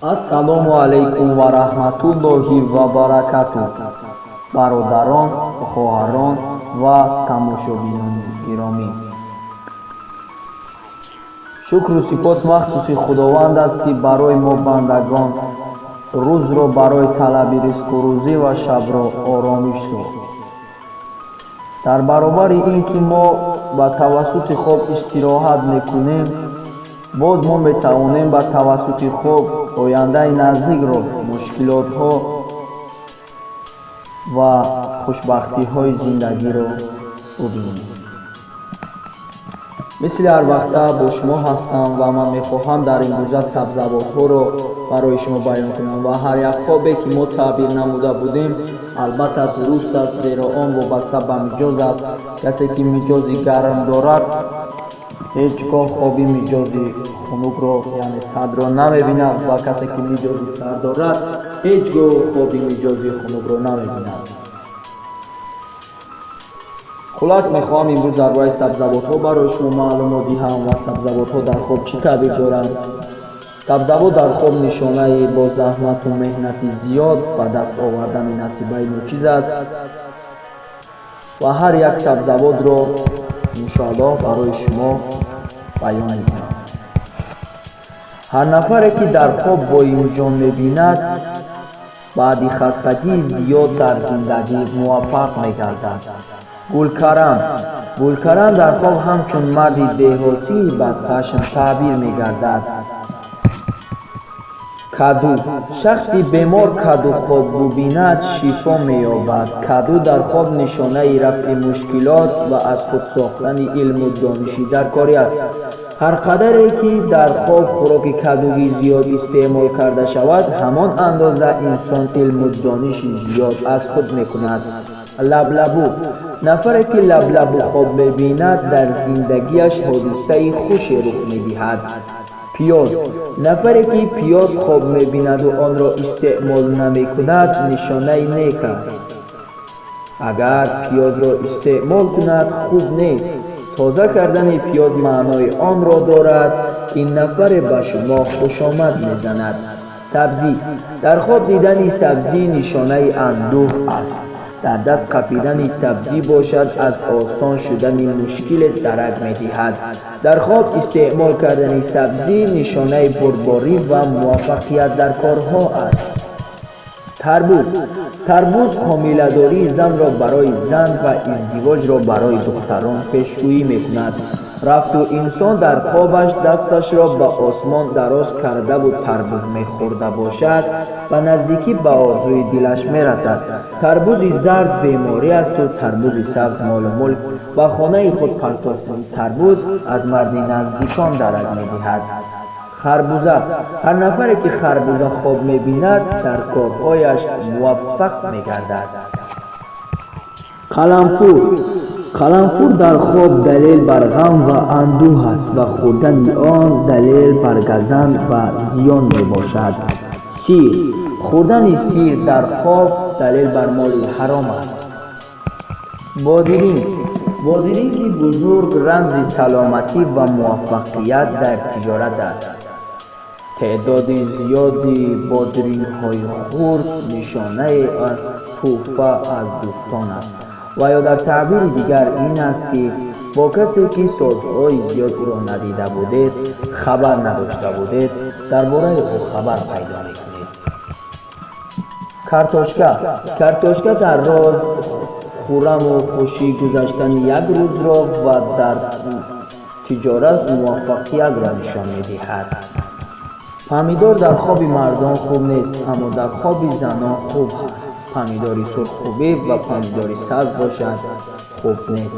Ассалому алайкум ва раҳматуллоҳи ва баракатуҳ. Бародарон, хоҳарон ва тамошобинони гиромӣ, шукру сипос махсуси Худованд аст, ки барои мо бандагон рӯзро барои талаби ризқу рӯзӣ ва шабро оромиш сохт. Дар баробари ин ки мо ба тавассути хоб истироҳат мекунем, боз мо метавонем ба тавассути хоб ояндаи наздикро, мушкилотҳо ва хушбахтиҳои зиндагиро бубинем. Мисли ҳар вақта бо шумо ҳастам ва ман мехоҳам дар имрӯза сабзавотҳоро барои шумо баён кунам ва ҳар як хобе ки мо таъбир намуда будем, албатта дуруст аст, зеро он вобаста ба миҷоз аст. Касе ки миҷози гарм дорад, ҳеҷ гоҳ хоби миҷози хунукро, яъне сардро намебинад ва касе ки миҷози сард дорад, ҳеҷ гоҳ хоби миҷози хунукро намебинад. Хуллас, мехоҳам имрӯз дар бораи сабзавотҳо барои шумо маълумот диҳам ва сабзавотҳо дар хоб чӣ таъбир доранд. Сабзавот дар хоб нишонаи бо заҳмату меҳнати зиёд ба даст овардани насибаи ночиз аст ва ҳар як сабзавотро иншоаллоҳ барои шумо баён мекунам. Ҳар нафаре ки дар хоб боимҷон мебинад, баъди хастагии зиёд дар зиндагӣ муваффақ мегардад. Гулкарам. Гулкарам дар хоб ҳамчун марди деҳотии бадхашм таъбир мегардад. Каду. Шахси бемор каду хоб бубинад, шифо меёбад. Каду дар хоб нишонаи рафъи мушкилот ва аз худ сохтани илму дониши даркорӣ аст. Ҳар қадаре ки дар хоб хӯроки кадугӣ зиёд истеъмол карда шавад, ҳамон андоза инсон илму дониши зиёд аз худ мекунад. Лаблабу. Нафаре ки лаблабу хоб мебинад, дар зиндагиаш ҳодисаи хуше рух медиҳад. Пиёз. Нафаре ки пиёз хоб мебинаду онро истеъмол намекунад, нишонаи нек аст. Агар пиёзро истеъмол кунад, хуб нест. Тоза кардани пиёз маънои онро дорад, ки нафаре ба шумо хушомад мезанад. Сабзӣ. Дар хоб дидани сабзӣ нишонаи андӯҳ аст. Дар даст қапидани сабзӣ бошад, аз осон шудани мушкиле дарак медиҳад. Дар хоб истеъмол кардани сабзӣ нишонаи бурдборӣ ва муваффақият дар корҳо аст. Тарбуз. Тарбуз ҳомиладории занро барои зан ва издивоҷро барои духтарон пешгӯӣ мекунад. Рафту инсон дар хобаш дасташро ба осмон дароз кардаву тарбуз мехӯрда бошад, ба наздикӣ ба орзуи дилаш мерасад. Тарбузи зард беморӣ асту тарбузи сабз молу мулк. Ба хонаи худ партофтани тарбуз аз марди наздикон дарак медиҳад. Харбуза. Ҳар нафаре ки харбуза хоб мебинад, дар корҳояш муваффақ мегардад. Қаламфур. Қаламфур дар хоб далел бар ғам ва андӯҳ аст ва хӯрдани он далел бар газанд ва зиён мебошад. Сир. Хӯрдани сир дар хоб далел бар моли ҳаром аст. Бодиринг. Бодиринги бузург рамзи саломатӣ ва муваффақият дар тиҷорат аст. Теъдоди зиёди бодирингҳои хурд нишонае аз тӯҳфа аз дӯстон аст ва ё дар таъбири дигар ин аст, ки бо касе ки солҳои зиёд ӯро надида будед, хабар надошта будед, дар бораи ӯ хабар пайдо мекунед. Картошка. Картошка дар роз хурраму хушӣ гузаштани як рӯзро ва дар тиҷорат муваффақиятро нишон медиҳад. Помидор дар хоби мардон хуб нест, аммо дар хоби занон хуб ҳаст. Помидори сурх хубӣ ва помидори сабз бошад, хуб нест.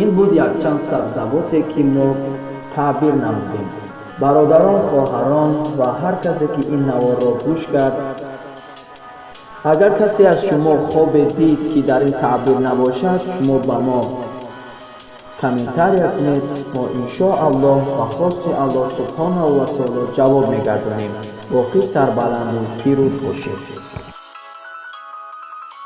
Ин буд якчанд сабзавоте, ки мо таъбир намудем. Бародарон, хоҳарон ва ҳар касе ки ин наворро гӯш кард, агар касе аз шумо хобе дид, ки дар ин таъбир набошад, шумо ба мо комментария кунед, мо иншоаллоҳ ба хости Аллоҳ субҳонаҳу ва таоло ҷавоб мегардонем. Боқӣ сарбаланду пирӯз бошед.